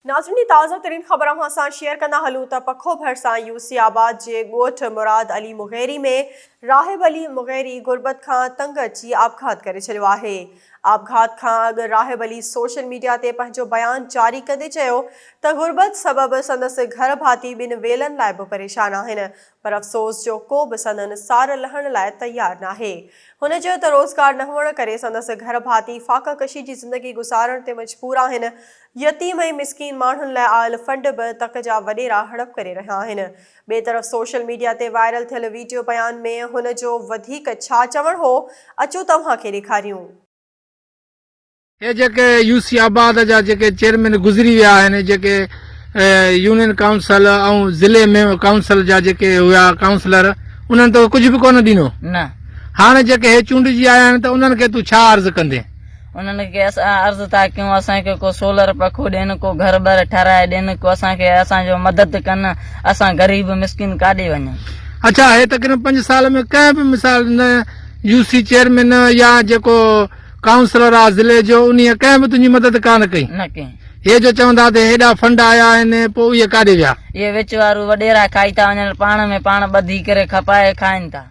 ناظرين تازه ترين خبر اوهان سان شيئر ڪندا هلون ته پکو ڀرسان يو سي آباد جي ڳوٺ مراد علي مغيري ۾ راهب علي مغيري غربت کان تنگ اچي آپگهات ڪري ڇڏيو آهي. آپگهات کان اڳ راهب علي سوشل ميڊيا تي پنهنجو بيان جاري ڪندي چيو ته غربت سبب سندس گهر ڀاتي ٻن ويلن لاء به پريشان آهن پر افسوس جو ڪو به سندن سار لهڻ لاء تيار ناهي. هن چيو ته روزگار نه هئڻ ڪري سندس گهر ڀاتي فاقه ڪشي جي زندگي گذارڻ تي مجبور آهن، يتيم ۽ مسڪين ماڻهن لاء آيل فنڊ به تڪ جا وڏيرا هڙپ ڪري رهيا آهن. ٻئي طرف سوشل ميڊيا تي وائرل ٿيل ويڊيو بيان ۾ هن جو وڌيڪ ڇا چوڻ هو، اچو توهان کي ڏيکاريون. هي جيڪي يو سي آباد جا جيڪي چيئرمين گذري ويا آهن جيڪي يونين ڪائونسل ۽ ضلعي ۾ ڪائونسل جا جيڪي هيا ڪائونسلر انهن توکي ڪجهه به ڪونه ڏنو؟ نه. هاڻي جيڪي هي چونڊجي آيا آهن ته انهن کي تون ڇا عرض ڪندين؟ انهن کي اسان عرض ٿا ڪيون اسان کي ڪو سولر پکو ڏين ڪو گهر ٻر ٺهرائي ڏين ڪو اسان کي اسان جو مدد ڪن اسان غريب مسڪين ڪاڏي وڃون. اڇا هي تقريبن پنج سال ۾ ڪنهن به مثال نه يو سي چيئرمين يا جيڪو ڪائونسلر آ ضلعي جو انهي ڪنهن به تنهنجي مدد ڪانه ڪئي. نه ڪنهن. هي جو چوندا ته هيڏا فنڊ آيا آهن پوء اهي ڪاڏي ويا. اهي وچ وارو وڏيرا کائي ٿا وڃن پاڻ ۾ پاڻ ٻڌي ڪري کپائي کائن ٿا.